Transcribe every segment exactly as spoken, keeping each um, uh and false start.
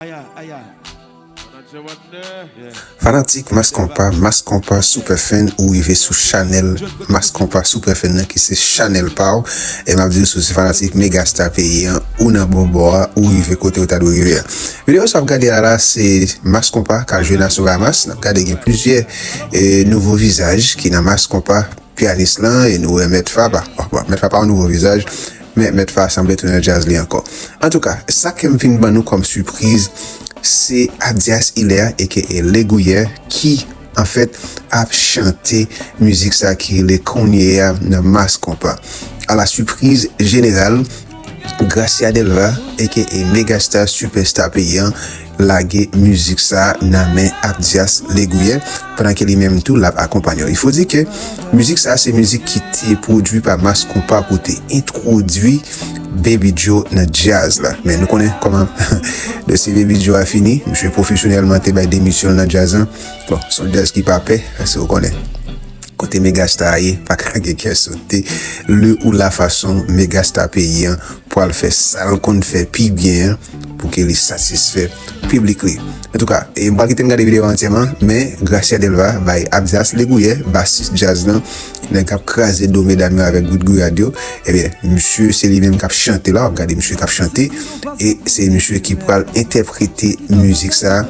Aya, aya. Fanatik Mass Konpa, Mass Konpa Superfan, ou rive sou chanèl Mass Konpa Superfan nan ki se chanèl pa w. E m ap di w, si w se fanatik Megastar peyi an, ou nan bon bò a, ou rive kote w ta dwe rive a. Videyo sa w ap gade a la, se Mass Konpa k al jwe Nassau Bahamas. N ap gade gen plizyè e, nouvo vizaj ki nan Mass Konpa, pyanis lan, e nou wè Mèt Fa pa. Bon, Mèt Fa pa yon nouvo vizaj, men Mèt Fa sanble tounen nan djaz li ankò. Antouka, sa ke m vin ban nou kòm sipriz, se Abdias Hilaire, aka Legouyè, ki, anfèt, ap chante mizik sa ki rele Kounye a nan Mass Konpa. A la sipriz jeneral, Gracia Delva, aka Megastar Superstar peyi an, lage mizik sa nan men Abdias Legouyè, pandan ke li menm tou l ap akonpanye w. Il faut dire que mizik sa se mizik ki te pwodui pa Mass Konpa pou te entwodui Baby Joe nan djaz la. Men nou konnen kòman dosye Baby Joe a fini, misye pwofesyonèlman te bay demisyon l nan djaz lan. Bon, se yon djaz ki pa pè, paske w konnen. Kote Megastar ye, pa ka gen kè sote. Lè ou la fason Megastar peyi an pral fè sa l konn fè pi byen an pou ke li satisfè piblik li. Antouka, e m pa kite n gade videyo a antyèman, men Gracia Delva bay Abdias Legouyè, basis djaz lan, nèg k ap kraze do medam yo avèk gout gouyad yo. Ebyen, misye, se li menm k ap chante la, w ap gade misye k ap chante, e se misye ki pral entèprete mizik sa,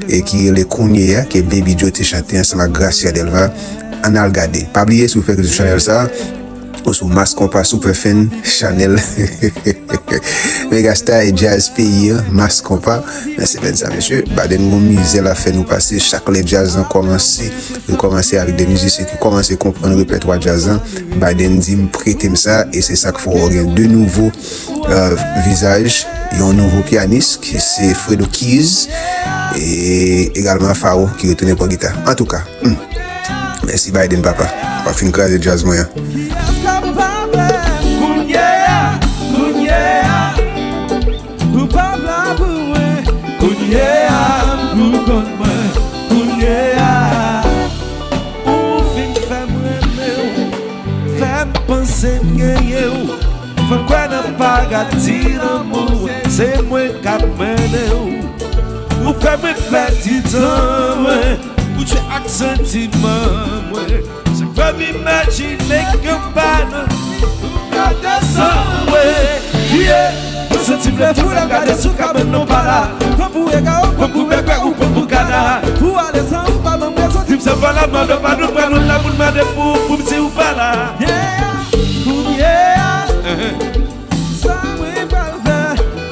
e ki rele Kounye a, ke Baby Joe te chante ansanm ak Gracia Delva. Ann al gade. Pa bliye, si w fèk sou chanèl sa, ou sou Mass Konpa Superfan chanèl Megastar e djaz peyi an, Mass Konpa. Nan semèn sa, mesye, Biden gon mizè l ap fè nou pase. Chak lè djaz lan kòmanse, li kòmanse avèk de mizisyen ki kòmanse konprann repètwa djaz lan. Biden di m prete m sa, e se sa k fè w gen de nouvo, euh, vizaj, yon nouvo pyanis, ki se Fredo Keys, e egalman Faro, ki retounen pran gita. Antouka, hmm. Mèsi Biden, papa. W ap fin kraze djaz mwen an. Kiyès k ap pale kounye a, kounye a? Ou pa la pou mwen, kounye a, m pou kont mwen, kounye a. Ou fin fè m renmen w, fè m panse m genyen w. Fè m kwè nan paradi lanmou, se mwen k ap mennen w. Ou fè mwen pèdi tan mwen, ou jwe ak santiman mwen. Chak fwa m imajine ke w pa nan, ou ka desann mwen. Yeah. Mwen santi m lè fou lè m gade sou kabann nan w pa la. Pran pou ega ou, pran pou bèbè ou, pran pou kana. Ou ale san ou pa ban m rezon, di m se vòlè m mande w padon, pran nou la pou n mande pou, pou m di ou pa la. Yeah, kounye a. Uh-huh. Sa mwen pral fè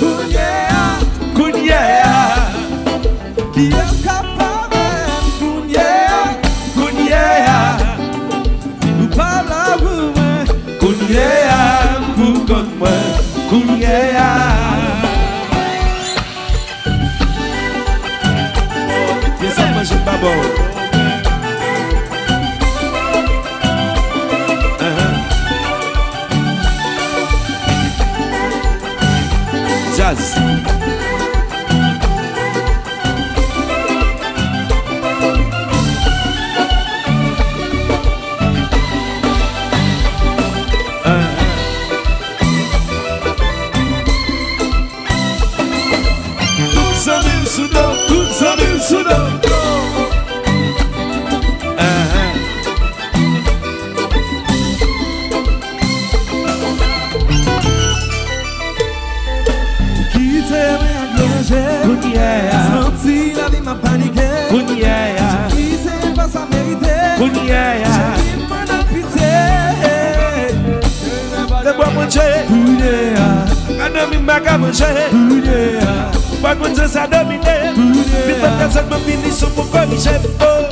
kounye a? Kounye a. Kiyès k ap avè m kounye a? Kounye a. Ou pa la pou mwen. Kounye a, m pou kont mwen. Kounye a. Ye sa manje baba w. Ahan. Djaz. Ahan. Tout zanmi m sou do, tout zanmi m sou do. Ahan. Kite mwen ak danje. Kounye a. Santi lavi m ap panike. Kounye a. Ki se pa sa merite. Kounye a. Cheri m mande pitye. Debwa manje. Kounye a. Ka dòmi m pa ka manje. Kounye a. Ou pa konn jan sa domine. Kounye a. Vin fè tèt sèlman fini sou pou korije. Oh.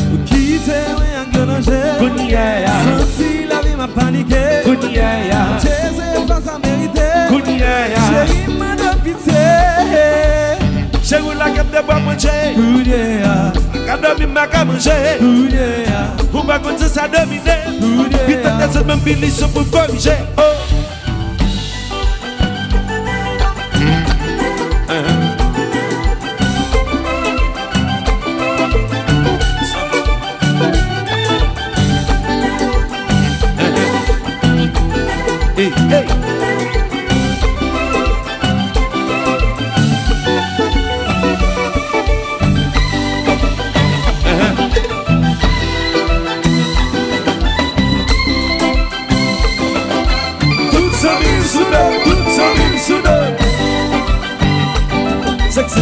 Ou kite mwen ak dlo nan je. Kounye a. Santi lavi m ap panike. Kounye a. Jezi pa sa merite. Kounye a. Cheri m mande pitye. Cheri w lage m debwa manje. Kounye a. Ka dòmi m pa ka manje. Kounye a. Ou pa konn jan sa domine. Kounye a. Vin fè tèt sèlman fini sou pou korije. Oh. Hey, hey. Sexy.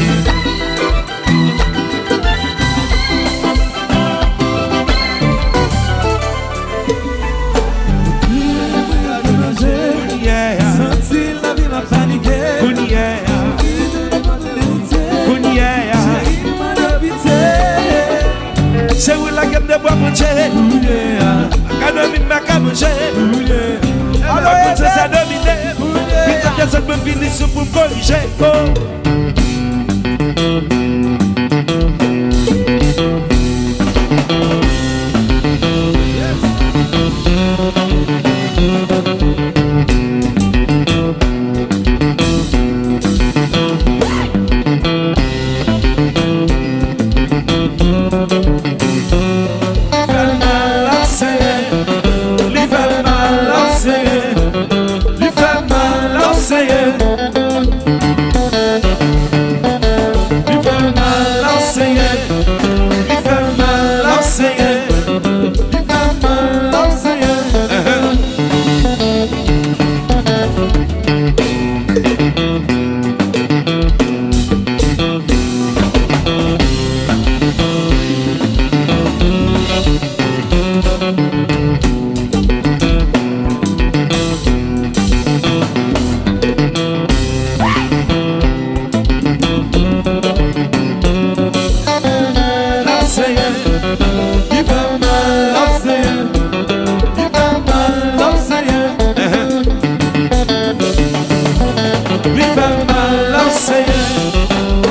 Kounye a. Santi lavi m ap panike. Kounye a. Kounye a. Cheri, mande m de bwa pou cheri. Kounye a. Pa ka dòmi, m pa ka manje. Kounye a. Alò, manje sa domine. Pito de zòt mwen vini sou pou m korije. Oh. Li fè l mal, l ap senyen. Li fè l mal, l ap senyen. Li fè l mal, l ap senyen. Li fè l mal, l ap senyen. Li fè l mal, l ap senyen. L ap senyen, li fè m mal, l ap senyen, li fè m mal, l ap senyen. Li fè m mal, l ap senyen,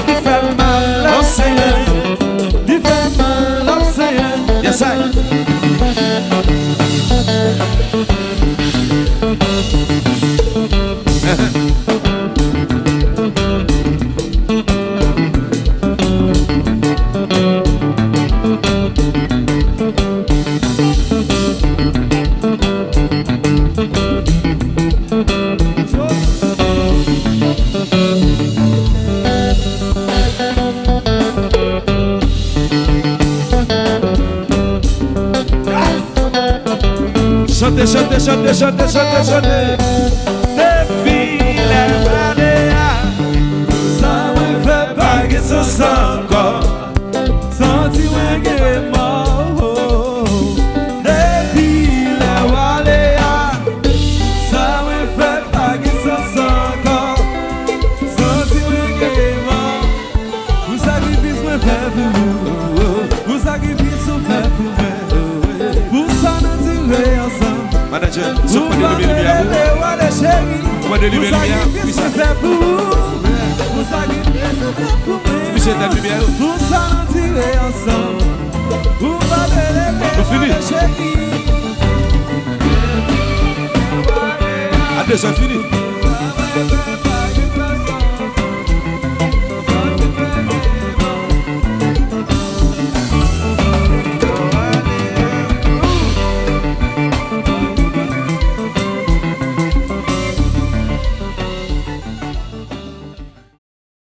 li fè m mal, l ap senyen, li fè m mal, l ap senyen. Yes, I. Chante, chante, chante, chante, chante, chante. Depi lè w ale a, sa mwen fè pa gen sans ankò. Santi mwen gen remò. Depi lè w ale a, sa mwen fè pa gen sans ankò. Santi mwen gen remò. Pou sakrifis mwen fè pou ou, pou sakrifis ou fè pou mwen, pou sa n andire ansanm. Manager, sou mande limyè a pou ou. Mande limyè a, wi sa. Pou sakrifis ou fè pou mwen. Misye, tèt limyè yo. Pou sa n andire ansanm. Nou fini. A de zè fini.